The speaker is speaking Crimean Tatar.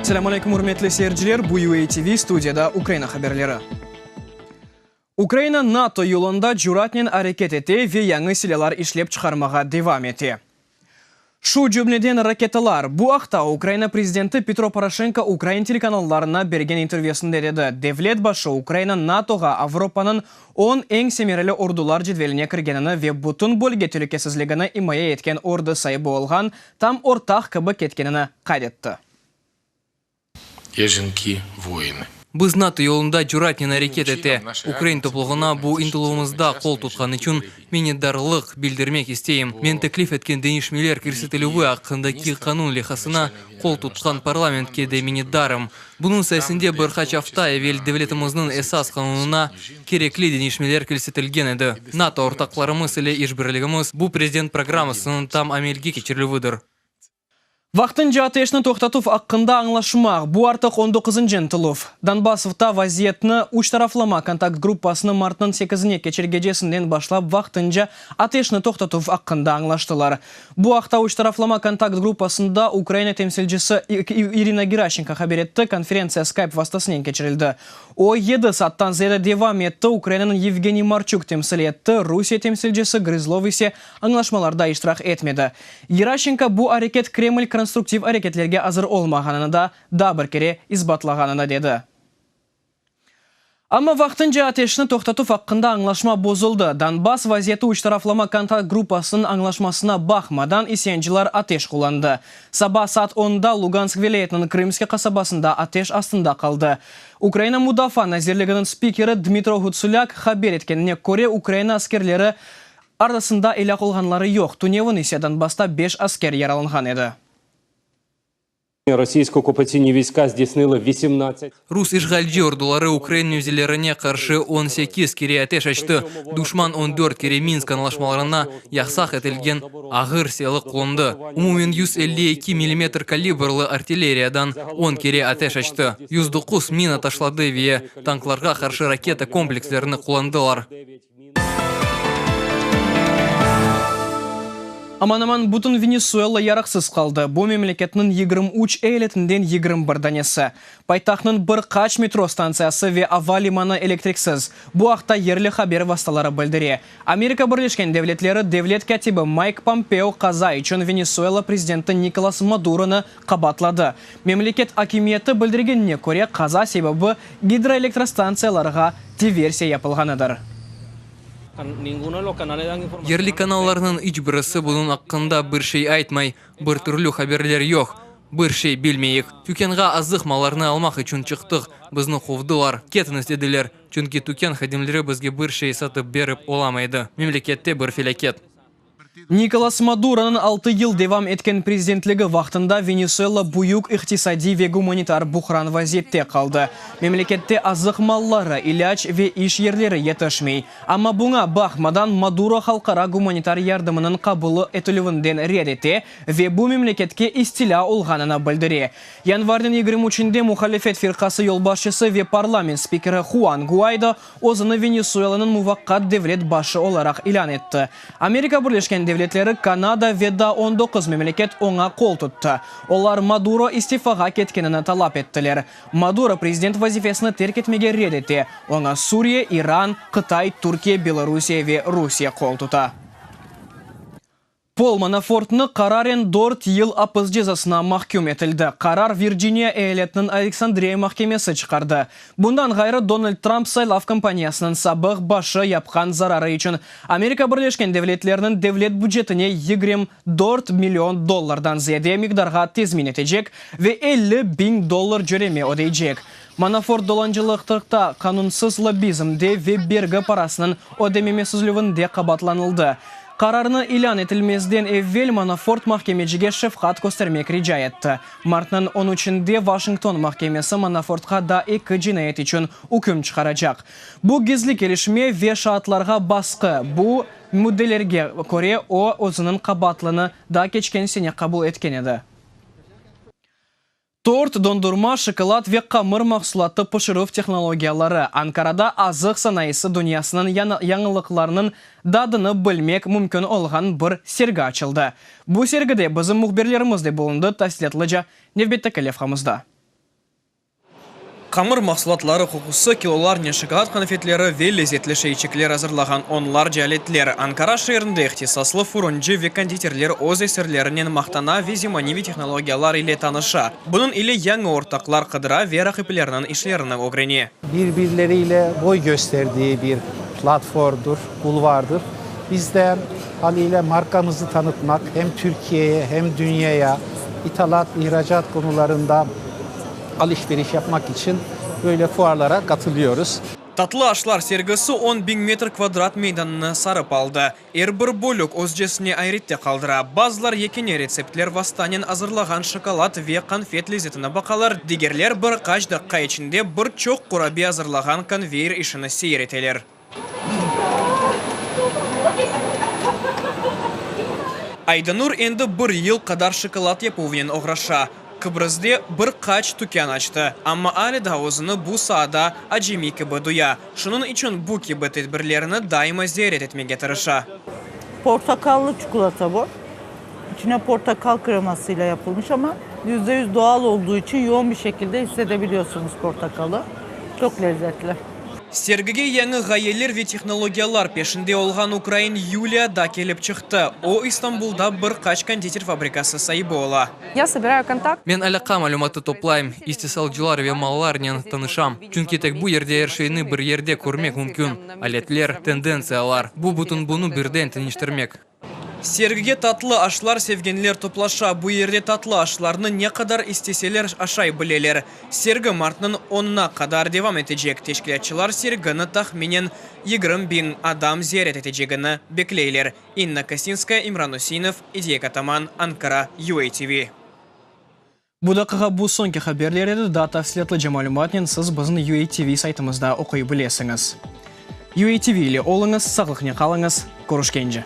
Selâm aleyküm, ürmetli seyirciler! Bu UA TV, studiyada Ukraina haberleri. Ukraina NATO yolunda cüratnen areket ete ve yañı silâlar işlep çıqarmağa devam ete. Şu cümleden raketalar. Bu aqta Ukraina prezidenti Petro Poroşenko ukrain telekanallarına bergen intervyüsinde dedi. Devlet başı Ukraina NATOğa Avropanıñ on eñ semereli ordular cedveline kirgenini ve bütün bölge telükesizligini imaye etken ordu saibi olğan tam ortaq kibi ketkenini qayd etti. Ya jinki, voinı. Biz NATO yolunda cüratnen areket ete. Ukrain toplulığına bu ıntıluvımızda qol tutqan içün minnetdarlıq bildirmek isteyim. Men teklif etken deñişmeler kirsetilüvi aqqındaki qanun leyhasına qol tutqan parlamentke de minnetdarım. Bunıñ sayesinde bir qaç afta evel devletimizniñ Esas qanunına kerekli deñişmeler kirsetilgen edi. NATO ortaqlarımız ile işbirligimiz, bu prezident programmasınıñ tam amelge keçirilüvidir. Vaqtınca ateşni toqtatuv aqqında añlaşmaq, bu artıq on doquzıncı ıntıluv. Donbassvta vaziyetni üç taraflama kontakt gruppasını martnıñ sekizine keçer gecesinden başlap vaqtınca ateşni toqtatuv aqqında añlaştılar. Bu aqta üç taraflama kontakt gruppasında Ukraina temsilcisi İrina Geraşenko haber etti, konferentsiya Skype vastasınen keçirildi. O, yedi saattan ziyade devam etti, Ukrainanıñ Yevgeniy Marçuk temsil etti, Rusiye temsilcisi Grızlov ise añlaşmalarda iştirak etmedi. Geraşenko bu areket Kreml konstruktiv areketlerge azır olmağanını da daa bir kere isbatlağanını dedi. Amma vaqtınca ateşni toqtatuv aqqında añlaşma bozuldı. Donbass vaziyeti üç taraflama kontakt gruppasınıñ añlaşmasına baqmadan isyancılar ateş qullandı. Saba saat onda Lugansk vilâyetiniñ Krımske qasabasında ateş astında qaldı. Ukraina Mudafaa nazirliginiñ spikeri Dmitro Hutsulâk haber etkenine köre, Ukraina askerleri arasında elâk olğanları yoq, tünevin ise Donbassta beş asker yaralanğan edi. Rosiysko-okkupatsiyni viyska zdiyснили 18. Rus işğalci orduları ukrain mevzilerine qarşı 18 kere ateş açtı. Duşman 14 kere Minsk añlaşmalarına yasaq etilgen ağır silâ qullandı. Umumen 152 millimetr kalibrlı artilleriyadan on kere ateş açtı, 109 mina taşladı ve tanklarğa qarşı raketa komplekslerini qullandılar. Aman-aman bütün Venesuela yarıqsız qaldı, bu memleketniñ 23 eyaletinden 21 danesi. Paytahtnıñ bir qaç metro stantsiyası ve ava limanı elektriksiz. Bu aqta yerli haber vastaları bildire. Amerika Birleşken Devletleri devlet kâtibi Mayk Pompeo qaza içün Venesuela prezidenti Nikolas Maduronı qabaatladı. Memleket akimiyeti bildirgenine köre, qaza sebebi gidroelektrostantsiyalarğa diversiya yapılğanıdır. Yerli kanallarnıñ iç birisi bunıñ aqqında bir şey aytmay, bir türlü haberler yoq, bir şey bilmeyik. Tükânğa azıq mallarnı almaq içün çıqtıq, bizni quvdılar, ketiñiz dediler, çünki tükân hadimleri bizge bir şey satıp berip olamaydı. Memlekette bir felâket. Nikolas Maduronıñ altı yıl devam etken prezidentligi vaqtında Venesuela büyük iqtisadiy ve gumanitar buhran vaziyette qaldı. Memlekette azıq malları, ilâc ve iş yerleri yetişmey. Amma buña baqmadan, Maduro halqara gumanitar yardımınıñ qabul etilüvinden red ete ve bu memleketke istilâ olğanını bildire. Yanvarniñ 23-nde muhalifet firqası yolbaşçısı ve parlament spikeri Huan Guaydo özüni Venesuelanıñ muvaqqat devlet başı olaraq ilân etti. Amerika Birleşken Devletleri, Kanada ve daa 19 memleket oña qol tuttı. Olar Maduro istifağa ketkenini talap ettiler. Maduro prezident vazifesini terk etmege red ete. Oña Suriye, İran, Qıtay, Türkiye, Belorusiye ve Rusiye qol tuta. Pol Manafortnı qararen dört yıl apis cezasına mahküm etildi. Qarar Virciniya eyaletiniñ Aleksandriya mahkemesi çıqardı. Bundan ğayrı, Donald Trump saylav kampaniyasınıñ sabıq başı yapqan zararı içün Amerika Birleşken Devletleriniñ devlet bücetine 24 million dollardan ziyade miqdarğa tezmin etecek ve 50 biñ dollar cöreme ödeycek. Manafort dolancılıqta, qanunsız lobbizmde ve bergi parasınıñ ödememesizlüvinde qabaatlanıldı. Qararnı ilân etilmezden evel Manafort mahkemecige şefqat köstermek rica etti. Martnıñ on üçünde Vaşington mahkemesi Manafortqa daa eki cinayet içün üküm çıqaracaq. Bu gizli kelişme ve şaatlarğa basqı, bu müddelerge köre o, özüniñ qabaatlını daa keçken sene qabul etken edi. Tort, dondurma, şokolad ve qamır mahsulatı pişirüv tehnologiyaları, Ankarada azıq sanayısı dünyasınıñ yañılıqlarınıñ dadını bilmek mümkün olğan bir sergi açıldı. Bu sergide bizim mühbirlerimiz de bulundı, tafsilâtlıca nevbetteki levhamızda. Qamır mahsulatları qoqusı, kilolarnen şokolad qanfetleri ve lezetli şeyçikler azırlağan onlarca aletler, Ankara şeerinde ihtisaslı furuncı ve konditerler öz eserlerinen maqtana ve zemaneviy tehnologiyalar ile tanışa, bunıñ ile yañı ortaqlar qıdıra ve raqipleriniñ işlerini ögrene. Bir-birleriyle boy gösterdiği bir platformdur, bulvardır. Biz de haliyle markamızı tanıtmaq hem Türkiye'ye hem dünyaya ithalat, ihracat konularında alış-veriş yapmaq içün böyle fuarlara qatılıyoruz. Tatlı aşlar sergisi 10.000 metr kvadrat meydanını sarıp aldı. Er bir bölük özcesine ayrette qaldıra. Bazılar yekâne retseptler vastanen azırlağan şokolad ve qanfet lezetini baqalar, digerler bir qaç daqqa içinde bir çoq qurabiye azırlağan konveyer işini seyir eteler. Aydanur endi bir yıl qadar şokolad yapuvnen oğraşa. Kıbrısde bir qaç tükân açtı, amma ale daa özüni bu saada acemiy kibi duya. Şunıñ içün bu kibi tedbirlerni daima ziyaret etmege tırışa. Portakallı çikolata bu. İçine portakal kremasıyla yapılmış ama %100 doğal olduğu için yoğun bir şekilde hissedebiliyorsunuz portakalı. Çok lezzetli. Sergige yañı ğayeler ve tehnologiyalar peşinde olğan ukrain Yuliya da kelip çıqtı. O, İstanbulda bir qaç konditer fabrikası saibi ola. Ya sobirayu kontakt. Men alâqa malümatı toplayım, istisalcılar ve mallarnen tanışam. Çünki tek bu yerde er şeyni bir yerde körmek mümkün, aletler, tendentsiyalar. Bu bütün bunı birden teñeştirmek. Sergige tatlı aşlar sevgenler toplaşa. Bu yerde tatlı aşlarnı ne qadar isteseler aşay bileler. Sergi martnıñ onuna qadar devam etecek. Teşkilâtçılar sergini tahminen 20 biñ adam ziyaret etecegini bekleyler. İnna Kosinskaya, İmran Üseinov, İdiyek Ataman, Ankara, UATV. Bu daqiqa bu soñki haberler edi, daa tafsilâtlıca malümatnen siz bizni UATV saytımızda oquy bilesiñiz. UATV ile oluñız, sağlıqnen qalıñız, körüşkence!